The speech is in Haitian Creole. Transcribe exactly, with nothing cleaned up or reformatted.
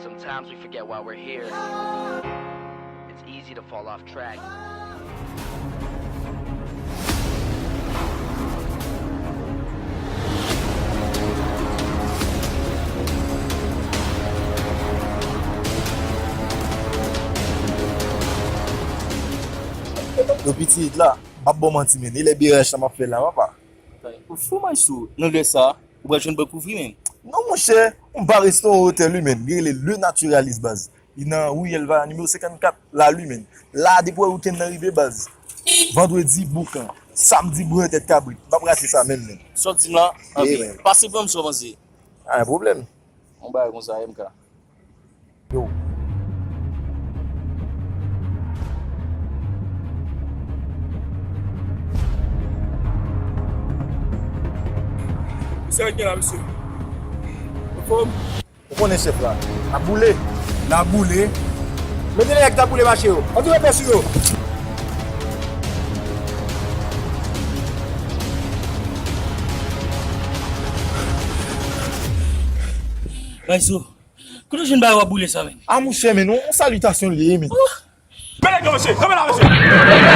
Sometimes we forget why we're here. It's easy to fall off track. Yo pitit la, m ap ba w manti, men. E lè B R H la m ap fè la, papa. Ou fou, Maestro? Nan lè sa, ou pral jwenn bò kouvri, men. Non, monchè, m pa rete nan yon otèl, wi, men. Li rele Le Naturaliste, baz. Li nan Rue Elva, nimewo senkannkat, Lali, men. La, depi wè wikenn nan rive, baz. Vandredi, boukan. Samdi, bouyon tèt kabrit. M p ap rate sa, menm, men. Sa w di m la? Ye, Ok. men. Pase pran m sou avanse. A, yon pwoblèm. Yon bagay konsa, M K. Yo. Mesye, rete la, mesye. Anfòm? Ou konnen chèf la. N ap boule. N ap boule. Mete nèg k ap boule mache yo. Antre pè sou yo. Maestro, kote w jwenn bagay w ap boule sa, men? A, monchè, men, yon salitasyon li ye, men. Men nèg yo, mesye! Kanpe la, mesye!